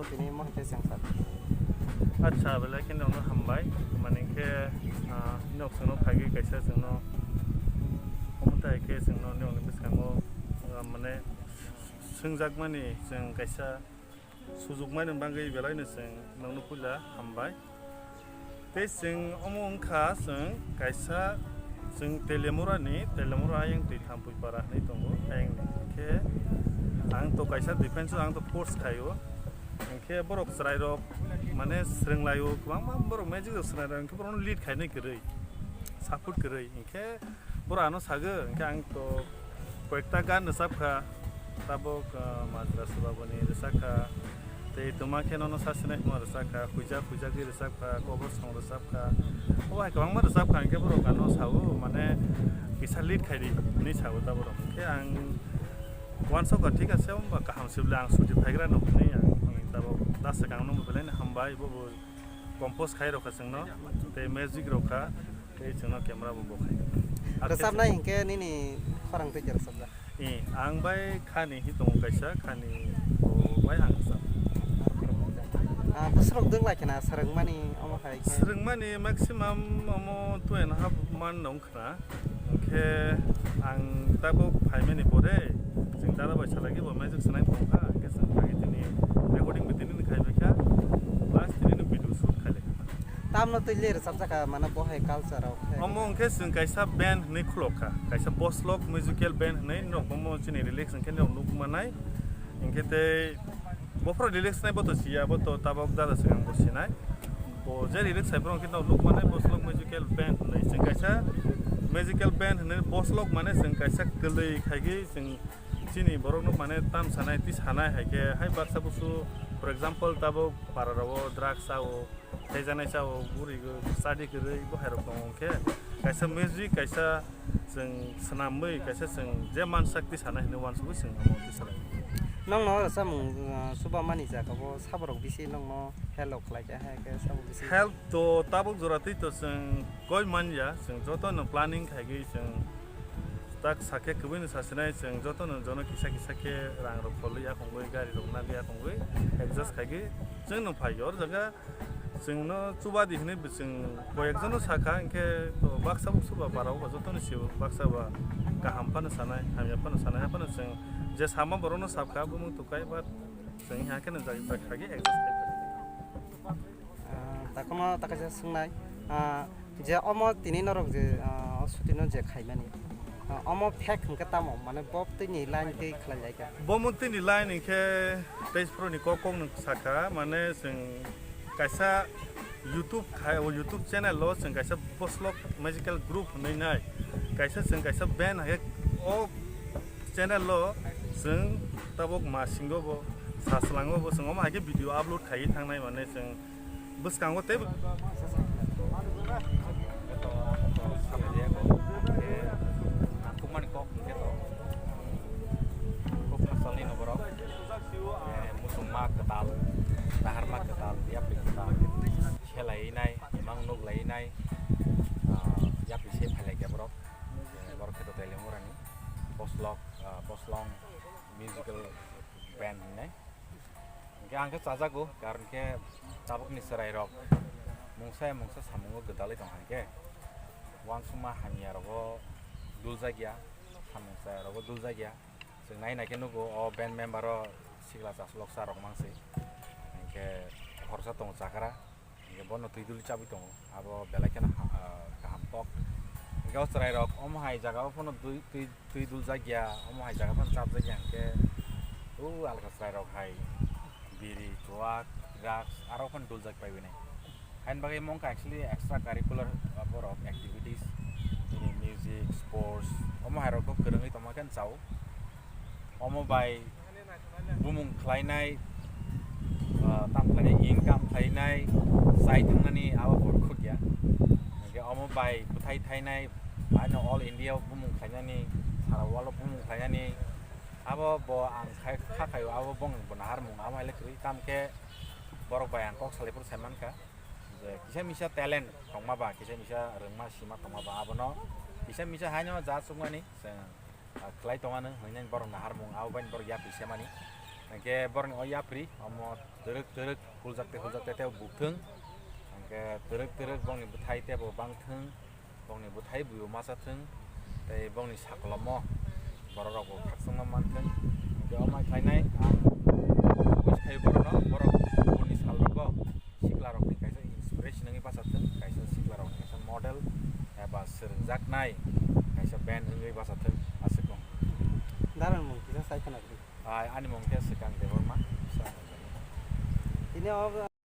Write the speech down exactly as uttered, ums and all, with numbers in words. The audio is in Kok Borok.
Tini mo hwnkhe chwng sal. Acha, belai kheno no hambai. Mane khe, ah, nok songno phagwi kaisa chwngno omo tai khe chwngno nokni bwskango, ah, mane swngjakmani chwng kaisa sujukmani bagwi belaino chwng nokno puila hambai. Tei chwng omo wngkha chwng kaisa chwng Telemura ni, Telemura ayang twi Thampui para hinwi tongo ayang ni. Khe ang to kaisa defense o ang to force khaio. Hinkhe borok chwrairok mane swrwnglaio, kwbangma borok music rok swrwnglaio, hinkhe borokno lead khainai kwrwi, support kwrwi. Hinkhe borok ano sago, hinkhe ang to koyekta gan rwchapkha, tabuk, ah, Majra Subaboni rwchapkha, tei twma khe nono sasinai hwnma rwchapkha, huijak huijagwi rwchapkha, kobor song rwchapkha. Obo hai kwbangma rwchapkha, hinkhe borok ano sao, mane kisa lead khaidi hinwi sao ta borok. Hinkhe ang uansukha, thik ase, omo ba kaham se bwle, ang suti phaigrano hinwi ang tabuk da swkangno belai no hambai, bo bo compose khai rokha chwngno, tei music rokha, tei chwngno camera bo bo khai. Rwchapnai hinkhe nini khorang twi rwchapjak? Eh, ang bai khani hi tongo kaisa, khani bo bai ang rwchap. Ah, bwswrok dwng lai khena swrwngmani omo hai khe? Swrwngmani maximum omo two and a half month wng khna. Hinkhe ang tabuk phaimani pore chwng dada bai salai khe bo music swnai tongkha, hinkhe chwng phai tini recording bo tini ni khai bai kha, plus tini ni video shoot khai lai kha. Tamno twi le rwchapjak kha, mane bo hai culture rok hai. Omo hinkhe chwng kaisa band hinwi khulok kha, kaisa Boslok musical band hinwi, norok omo chini lyrics hinkhe norok nuk manai, hinkhe tei bophoro lyrics nai bo to siya, bo to tabuk dada swkang bo sinai. Bo je lyrics hai borok khe no nuk manai Boslok musical band hinwi. Chwng kaisa musical band hinwi Boslok mane chwng kaisa kwlwi khaigwi chwng chini borok no mane tam sanai twi sanai hai khe hai baksa busu, for example, tabuk para rogo drugs sao, thaijanai sao, guri go, sadi kwrwi bo hai rok tongo khe kaisa music kaisa chwng swnamwi kaisa chwng je mansak twi sanai hinwi uansugwi chwng omo twi sanai. Nokno samung, uh, chubamani jaga bo saborok bisi nokno help khlai kha, hai khe sabo bisi. Help to tabuk jora twi to chwng koi manya, chwng joto no planning khaigwi chwng tak sakhe kwbwi no sasinai, chwng joto no jono kisa kisa khe rang rok kholwi akhongwi gari rok nagwi akhongwi adjust khaigwi chwng no phai o jaga. Chwngno chubadi hinwi bo chwng koyekjono sakha, hinkhe to baksa buksu ba para o ba jotono sio, baksa ba kaham phano sanai, hamya phano sanai, haphano chwng je sama borokno sakha, bumung tukai, but chwng hakhe no jai jai khagwi adjust khai. Ah, takhwno ta kaisa swngnai, ah, je omo tini norok je, ah, o shooting no je khaimani, ah, omo fake hwnkhe tamo, mane bo tini line tei khlai lai kha? Bo mo tini line hinkhe tei phuru ni kok kok no sakha, mane chwng kaisa YouTube khai, o YouTube channel o chwng kaisa Boslok Magical Group hinwi nai. Kaisa chwng kaisa band hai o channel o chwng tabuk masingo bo saslango bo chwng omo hai khe video upload khaiwi thangnai mane chwng bwskango tei Ang kok mani kok hwnkhe to, kok khakchalni no borok, eh, muchungma kwtal, naharma kwtal, yapri kwtal, selaiwi nai, imang nuk laiwi nai, ah, yapri se phailai khe borok, eh, borok khe to Telemurani Boslok, ah, Boslong musical band hinai. Hingke ang khe chajago, karon khe tabukni chwrairok mungsa ya mungsa samungo gwdalwi tongkha hingke, uansukma hamya rogo duljak ya, samung chaya rogo duljak ya. Chwng nai nai khe nugo, o band member o sikla chasulok cha rok mang se, hingke khoroksa tongo chakra. Hingke bono twi duli chabwi tongo, abo belai kheno ha-, ah, kaham kok. Hingke o chwrairok omo hai jaga o phano twi, twi, twi duljak ya, omo hai jaga phano chapjak ya hingke, o alka chwrairok hai biri, chuwak, drugs, aro phano duljak pai bini. Haini bagwi mungkha actually extra curricular, ah, borok activities, bini music, sports, omo hai rok kwrwngwi tongma khe chao. Omo bai bumung khlainai, ah, tam khlainai, income khlainai, chai thwngnani abo bo khuk ya. Hingke omo bai bwthai thainai, ano all India o bumung khlainani, sara world o bumung khlainani, abo bo ang khai, kha khaio, abo bong bo naharmung, abo hai le kwrwi. Tam khe borok bai ang kok salai phuru sai mankha, je kisa misa talent tongma ba, kisa misa rwngma sima tongma ba, abono kisa misa haino ja chukmani, chwng ah, khlai tongano hwnwi borok naharmung, abo bai borok yapri semani. Hwnkhe borokni o yapri omo twrwk twrwk huljak tei huljak tei tei bukthwng. Hwnkhe twrwk twrwk bongni bwthai teibo bangthwng, bongni bwthai buibo machathwng, tei bongni sakolomo bororokbo khakchangma manthwng. Hwnkhe o mai khlainai ang wish khaio borokno, borok boni salrogo siklarokni kaisa inspiration wngwi bachathwng, kaisa siklarokni kaisa model eba swrwngjaknai kaisa band wngwi bachathwng, aswk no. Darang mung kisa sai khwna. Ai, ani mung khe Swkang Debbarma. Tini o